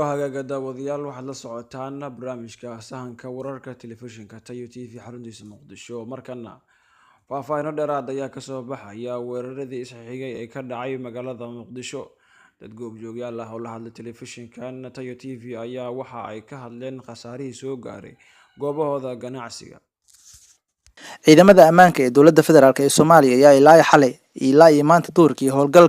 Waa hagaaga daawadayaal, waxaad la socotaan barnaamijka sahanka wararka telefishinka Tayo TV xaruntiisa Muqdisho. Markana faahfaahino dheeraad ayaa kasoo baxaya weeraradii isxigay ee ka dhacay magaalada Muqdisho. Dad goobjoogyaal ah oo la hadlay telefishinkan Tayo TV ayaa waxa ay ka hadleen khasaarihii soo gaaray goobahooda ganacsiga. Ciidamada ammaanka ee dowladda federaalk ee Soomaaliya ayaa ilaa xalay ilaa iyo maanta duhurkii howlgal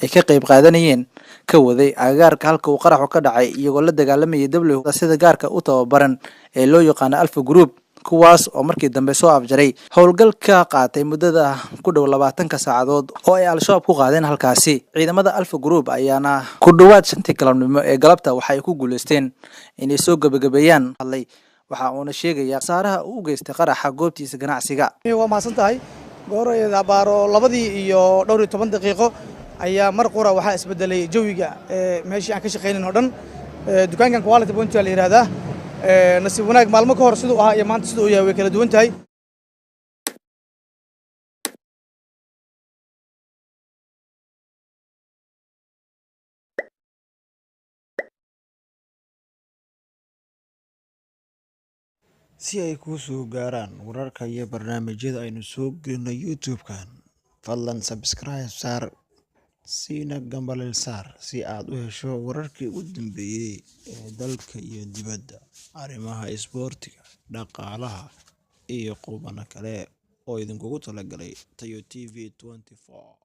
ay ka qayb qaadanayeen ka waday agagaarka halka uu qaraxu ka dhacay, iyagoo la dagaalamayay W sida gaarka u tababaran ee loo yaqaano Alpha Group, kuwaas oo markii dambe soo afjaray howlgal ka qaatay muddada ku dhow 20-ka saacadood oo ay Al-Shabaab ku qaadeen halkaasi. Ciidamada Alpha Group ayaana ku dhowaad 5-tii galabnimo ee galabta waxa ay ku guuleysteen inay soo gabagabeeyaan hadlay, waxa uuna sheegaya khasaaraha uu u geystay qaraxa goobtiisa ganacsiga. Waa mahadsan tahay. Goor abaaro labadii iyo dhowr iyo toban daqiiqo ayaa mar qura waxaa isbedelay jawiga meeshii aan ka shaqaynayn oo dhan. Dukaankan Quality Point la yidhaahdaa. Nasiib wanaag, maalmo ka hor siduu ahaa iyo maanta siduu yahay way kala duwan tahay. Si ay kuu soo gaaraan wararka iyo barnaamijyada aynu soo gelino YouTube-kan, fadlan subscribe saar, siina gambaleel saar si aad u hesho wararkii ugu dambeeyay ee dalka iyo dibadda, arrimaha isboortiga, dhaqaalaha iyo qubano kale oo idinkugu talagalay Tayo TV 24.